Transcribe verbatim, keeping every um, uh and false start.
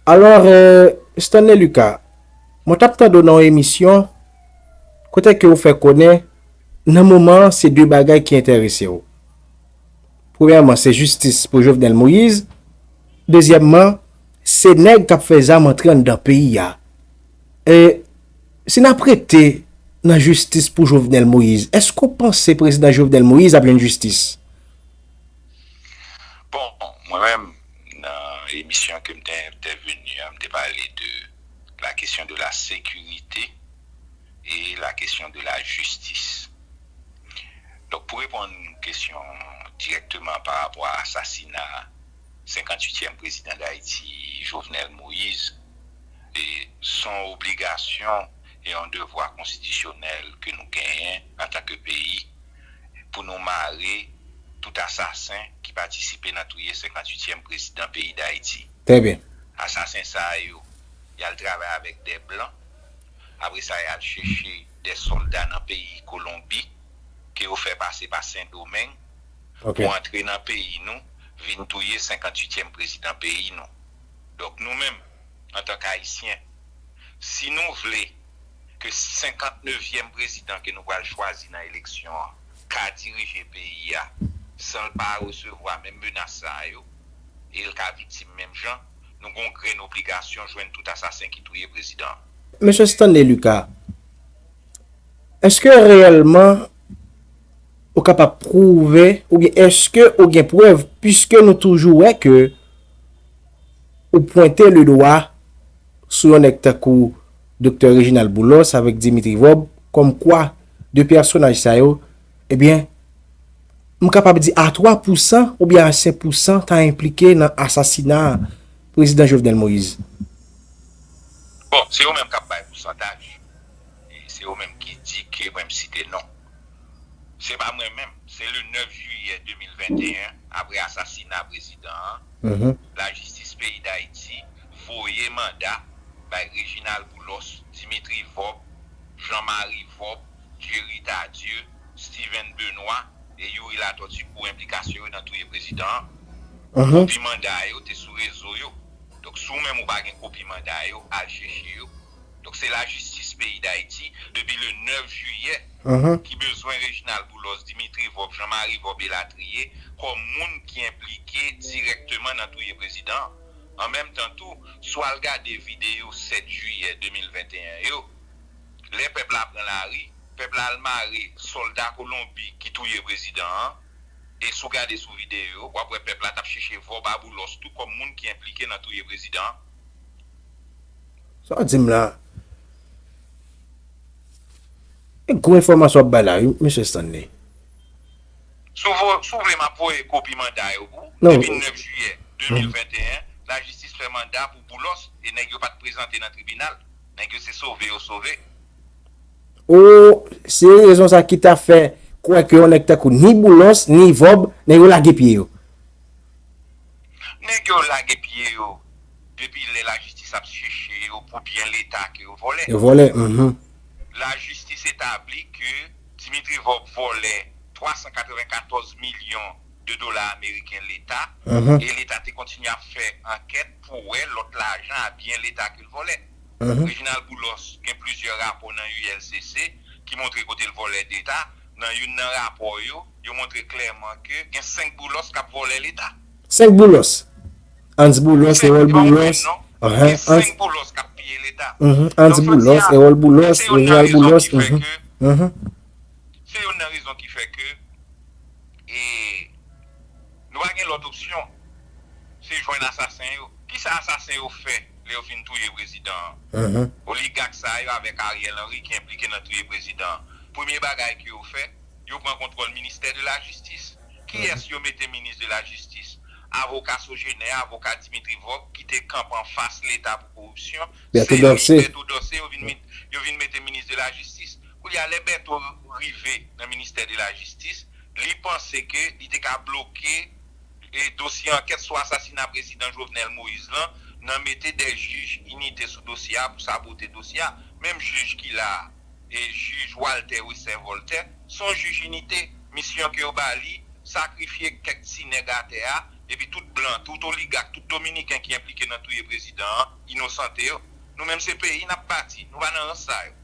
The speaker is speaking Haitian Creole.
Alò, euh, Stanley Lucas, mwen t ap tande w nan yon emisyon kote ke w fè konnen nan moman an se de bagay ki enterese w. Premyèman, se jistis pou Jovenel Moïse. Dezyèmman, se nèg k ap fè zam antre anndan peyi a. E si n ap rete nan jistis pou Jovenel Moïse, èske w panse prezidan Jovenel Moïse ap jwenn jistis? Bon, mwen menm, nan emisyon ke m te entèveni an, m te pale de la kesyon de la sekirite e la kesyon de la jistis. Donk, pou reponn kesyon dirèkteman pa rapò a asasina senkanntuityèm prezidan Dayiti, Jovenel Moïse, e s on obligasyon e yon devwa konstitisyonèl ke nou genyen antanke peyi pou nou mare tout asasen ki patisipe nan touye senkanntuityèm prezidan peyi Dayiti. Trè byen. Asasen sa yo, y al travay avèk de blan. Apre sa, y al chèche de sòlda nan peyi Kolonbi ke yo fè pase pa Sendomeng Ok. pou antre nan peyi nou, vin touye senkanntuityèm prezidan peyi nou. Donk, nou menm, antanke Ayisyen, si nou vle ke senkantnevyèm prezidan ke nou pral chwazi nan eleksyon an ka dirije peyi a san l pa resevwa menm menas sa yo, e l ka viktim menm jan, nou gen yon grenn obligasyon jwenn tout asasen ki touye prezidan an. Mesye Stanley Lucas, èske reyèlman ou kapab pwouve, oubyen èske ou gen prèv, piske nou toujou wè ke ou pwente le dwa sou yon nèg tankou Doktè Reginald Boulos avèk Dimitri Vorbe, kòmkwa de pèsonaj sa yo, ebyen, m kapab di a twa pousan oubyen a senk pousan ta enplike nan asasina prezidan Jovenel Moïse? Bon, se yo menm k ap bay pousantaj. E se yo menm ki di ke mwen m site non. Se pa mwen menm, se le nèf jiyè de mil venteyen, apre asasina prezidan an, Mhm. lajistis peyi Dayiti voye manda bay Reginald Boulos, Dimitri Vorbe, Jean Marie Vorbe, Jerry Tardieu, Steven Benoît e Youri Latortue pou enplikasyon yo nan touye prezidan an. Mhm. Kopi manda yo te sou rezo yo. Donk, si w menm ou pa gen kopi manda yo, al chèche yo. Donk, se lajistis peyi Dayiti, depi le nèf jiyè, Mhm. ki bezwen Reginald Boulos, Dimitri Vorbe, Jean Marie Vorbe elatriye kòm moun ki enplike dirèkteman nan touye prezidan an. An menm tan tou, si w al gade videyo sèt jiyè de mil venteyen yo, lè pèp la pran lari, pèp la al mare sòlda Kolonbi ki touye prezidan an, e si w gade sou videyo yo, w ap wè pèp la t ap chèche Vorbe a Boulos tou kòm moun ki enplike nan touye prezidan an. Sa w di m la, e gwo enfòmasyon w ap bay la, wi, mesye Stanley. Si w vo-, si w vle, m ap voye kopi manda yo pou ou. Non. Depi nèf jiyè de mil venteyen, lajistis fè manda pou Boulos e nèg yo pa t prezante nan tribinal. Nèg yo se sove yo sove. O, se rezon sa ki ta fè kwè ke yon nèg tankou ni Boulos, ni Vorbe, nèg yo lage pye yo. Nèg yo lage pye yo depi lè lajistis ap chèche yo pou byen Leta ke yo vòlè. Yo vòlè, mhm. Lajistis etabli ke Dimitri Vorbe vòlè twa san katrevenkatòz milyon de dola ameriken Leta, Mhm. e Leta te kontinye ap fè ankèt pou wè lòt lajan a byen Leta ke l vòlè. Mhm. Reginald Boulos gen plizyè rapò nan U L C C ki montre kote l vòlè Leta. Nan youn nan rapò yo, yo montre klèman ke gen senk Boulos k ap vòlè Leta. Senk Boulos. Hans Boulos, Senk, Erol yo pa montre Boulos. Non. Ahan, Gen Hans, senk Boulos k ap piye Leta. mhm, Hans Donk, Boulos, jodi a, Erol Boulos, se youn nan Reginald rezon Boulos. Ki fè Mhm, ke, mhm. se youn nan rezon ki fè ke e, nou pa gen lòt opsyon. Se jwenn asasen yo. Kisa asasen yo fè lè yo fin touye prezidan an? Mhm. Oligak sa yo avèk Ariel Henry ki enplike nan touye prezidan an. Premye bagay ke yo fè, yo pran kontwòl ministè de la jistis. Kiyès yo mete minis de la jistis? Avoka Sogener, avoka Dimitri Vorbe ki te kanpe anfas Leta pou koripsyon. Berto Se Dorcé. li, Berto Dorcé, yo vin met-, yo vin mete minis de la jistis. Koulye a, lè Berto rive nan ministè de la jistis, li panse ke li te ka bloke e dosye ankèt sou asasina prezidan Jovenel Moïse lan nan mete de jij inite sou dosye a pou sabote dosye a. Menm jij ki la a, e jij Walter Wesser Voltaire, se yon jij inite, misyon ke yo ba li, sakrifye kèk ti nèg atè a, Epi tout blan, tout oligak, tout dominiken ki enplike nan touye prezidan an, inosante yo. Nou menm se peyi n ap bati, nou pa nan rans sa yo.